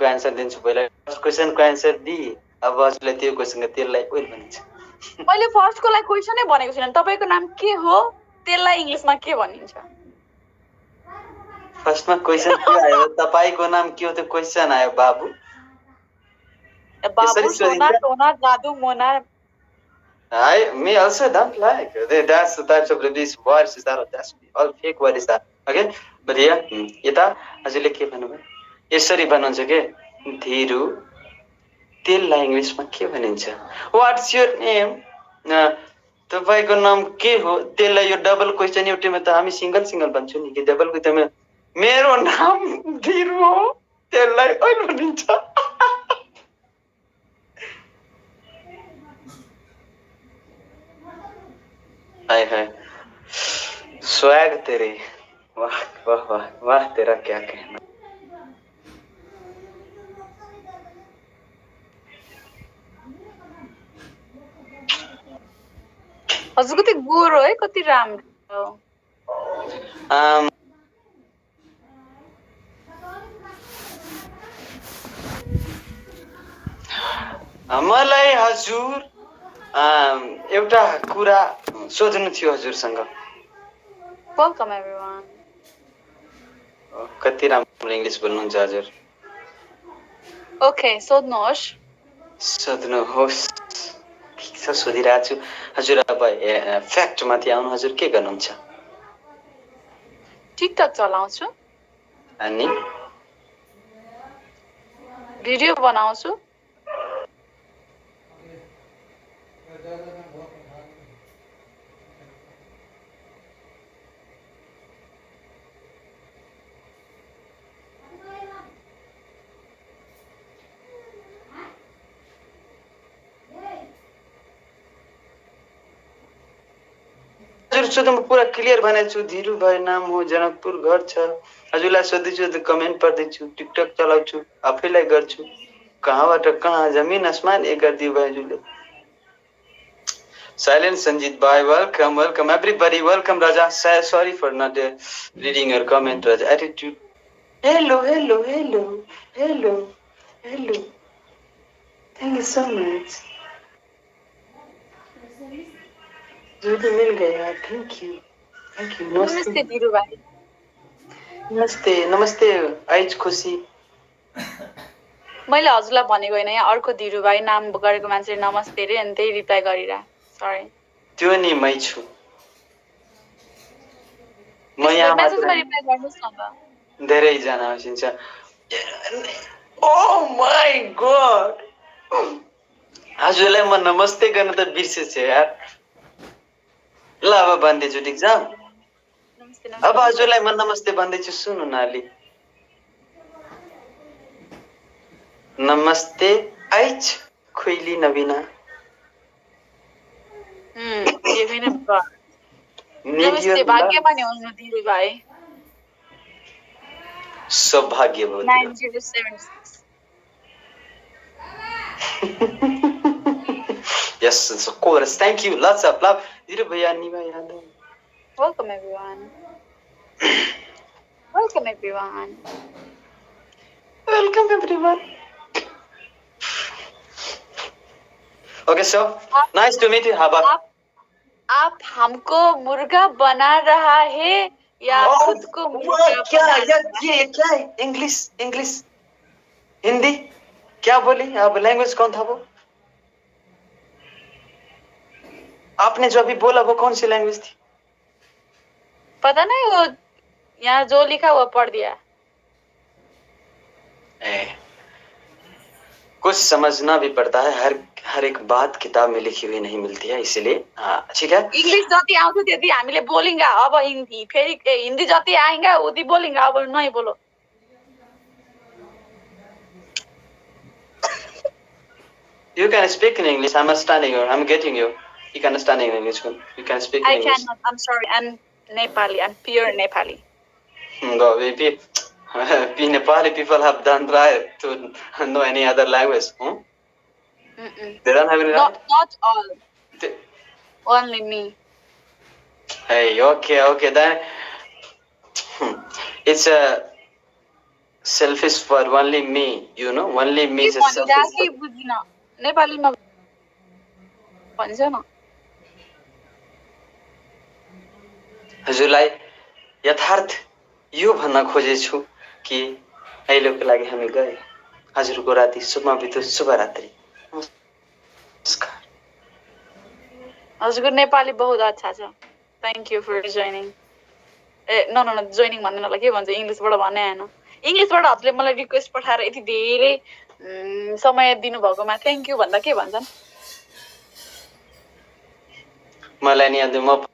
क्वेसनको answer दिन्छु पहिला first क्वेसनको answer the अब हजुरलाई त्यो क्वेसनको त्यसलाई ओइल भनिन्छ मैले फर्स्टको लागि क्वेसनै भनेको छैन तपाईको नाम के हो त्यसलाई इंग्लिशमा के भनिन्छ फर्स्टमा क्वेसन के आयो तपाईको नाम के हो त्यो क्वेसन आयो बाबु बाबु सोना टोना जादु मोना I me also don't like. That's the types of these words that that's all fake words that. Okay? But yeah, यता हजुरले के भन्नुभयो? यसरी भन्नुहुन्छ के? धीरु त्यसलाई इंग्लिशमा के भनिन्छ? What's your name? तपाईको नाम के हो? त्यसलाई यो डबल क्वेशन एउटैमा त हामी सिंगल सिंगल भन्छौँ नि कि डबल क्वेशनमा मेरो नाम धीरु हो त्यसलाई ओइ भनिन्छ हाय हाय स्वैग तेरे वाह वाह वाह वाह तेरा क्या कहना हजुर कति गोरो है कति राम्रो मलाई हजुर एउटा कुरा सोध्नु थियो हजुरसँग वेलकम एभ्रीवन कति राम्रो इंग्लिश बोल्नुहुन्छ हजुर ओके सोध्नुहोस् ठिक छ सोधिरहेको छु हजुर अब फ्याक्ट माथि आउनु हजुर के गर्नुहुन्छ टिकटक चलाउँछु अनि भिडियो बनाउँछु हजुर म पुरा क्लियर भनेको छु धीरु भाइ नाम हो जनकपुर घर छ हजुरलाई सोध्दैछु त कमेन्ट पढ्दैछु टिकटक चलाउँछु आफैलाई गर्छु कहाँबाट कहाँ जमिन आसमान एक गरिदियो भाइ हजुरले Silent Sanjit bye welcome everybody welcome Raja sorry for not reading your comment Raja attitude hello thank you so much Julie मिल गया थैंक यू नमस्ते धीरु भाइ नमस्ते आइज खुसी मैले हजुरलाई भनेको हैन यहाँ अर्को धीरु भाइ नाम गरेको मान्छे नमस्ते रे अनि त्यही रिप्लाई गरिरा सरी त्यो नि मै छु म यहाँ मेसेजमा रिप्लाई गर्नुस् न त धेरै जना आउँछ ओ माय गॉड हजुरलाई म नमस्ते गर्न त बिर्सेछु यार ल अब भन्दैछु ठिक छ अब हजुरलाई म नमस्ते भन्दैछु सुन्नु न अलि नमस्ते आइज खुइली नबिना नमस्ते भाग्यमानी हुनु धीरु भाइ सौभाग्य भयो 9076 Yes, of course. Thank you. Lots of love. Dhiru bhaiya, Niva Yadav. Welcome everyone. Welcome everyone. Welcome everyone. Okay, so nice to meet you. Haba. आप हमको मुर्गा बना रहा है या खुद को मुर्गा क्या ये क्या है इंग्लिश हिंदी क्या बोली अब लैंग्वेज कौन था वो आपने जो अभी बोला वो कौन सी लैंग्वेज थी पता नहीं वो यहाँ जो लिखा वो पढ़ दिया कुछ समझना भी पड़ता है हर एक बात किताब में लिखी हुई नहीं मिलती है इसीलिए ठीक है इंग्लिश जति आउँछ त्यति हामीले बोलिंगा अब हिन्दी फेरि हिन्दी जति आएगा उति बोलिंगा अब नहीं बोलो You can speak in English. I'm understanding you. I'm getting you. You can understand in English. You can speak in English. I cannot. I'm sorry. I'm Nepali. I'm pure Nepali. No, Nepali people have done right to know any other language. They don't have any right? Not all. Only me. Hey, okay. Then it's selfish for only me, you know, only me is selfish. के बुझिन नेपालीमा भन्छ न हजुरलाई यथार्थ यो भन्न खोजेछु कि अहिलेको लागि हामी गए। हजुरको राति शुभमा बितोस्, शुभरात्रि। नमस्कार। हजुरको नेपाली बहुत अच्छा छ। Thank you for joining. ए नो नो नो जोइनिङ भन्दैन होला, के भन्छ इङ्ग्लिसबाट भन्ने आएन। इङ्ग्लिसबाट हजुरले मलाई रिक्वेस्ट पठाएर यति धेरै समय दिनुभएकोमा थ्याङ्क यू भन्दा के भन्छन्? मलाई नि म